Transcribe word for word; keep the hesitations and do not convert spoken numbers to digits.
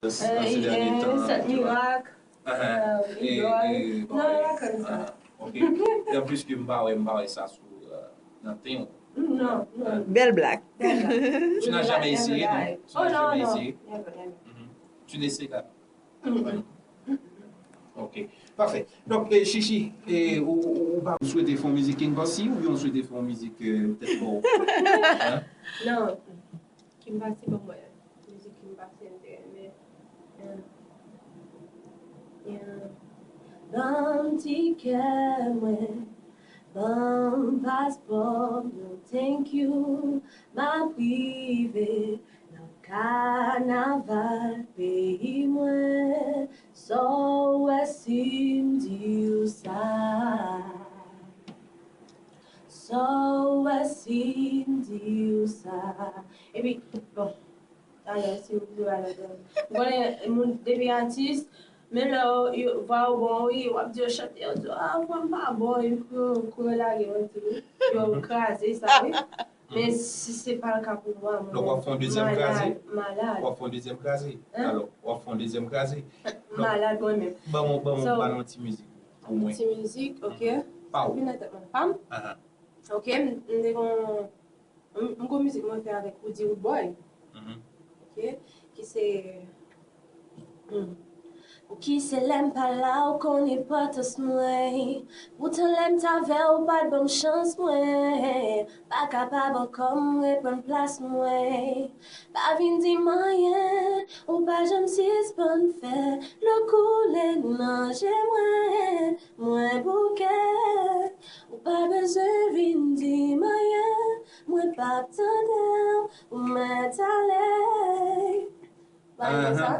Nan se dènye tan, sèt mirak, idòl. Non, yo pa konn sa. Ok. E anplis ke m pa wè, m pa wè sa sou, euh, nan ten w. Non, non. Bèl blag. Tu n'as jamais essayé, non? Tu n'as jamais essayé? Never, never. Tu n'essayes pas. Ok. Pafè. Donk, eh, Chichi, eh, ou, ou, ou pa swete fè yon mizik King Bossy oubyen ou swete fè yon mizik, eh, tèt bò? Non. King Bossy, bon, mwen, mizik King Bossy, m te renmen. Yeah. Yeah. Ban m tikè mwen, ban m paspò m, no thank you, m ap rive nan kanaval peyi mwen. Sa w wè si m di w sa? Sa w wè si m di w sa? Epi, bon, talè, si w vle al ladan. M konnen moun, depi atis, men lè yo, yo, vwa yo bon, wi, w ap di yo chante, yo di, "Ah, vwa m pa bon," epi yo kouri lage, yo di, yo kraze sa, wi. Men si se pa l ka pou mwen, mwen menm, malad, malad. Donk, w ap fè yon dezyèm kraze? Alò, w ap fè yon dezyèm kraze? Donk, malad mwen menm. Ban mwen, ban mwen, ban mwen yon ti mizik pou mwen. Ti mizik, ok. Pa w. Vin nan tèt mwen. Pa m? Ok, m, m te gon, m, m gon mizik mwen fè avèk Roody Roodboy. Ok, ki se, hmm. Pouki se lè m pa la ou konn enpòtans mwen? Poutan lè m t avè w, ou pa t ban m chans mwen. Pa kapab ankò m reprann plas mwen. Pa vin di m anyen, ou pa janm sispann fè dlo koule nan je mwen. Mwen bouke, ou pa bezwen vin di m anyen. Mwen p ap tande w, ou mèt ale. Pa renmen sa?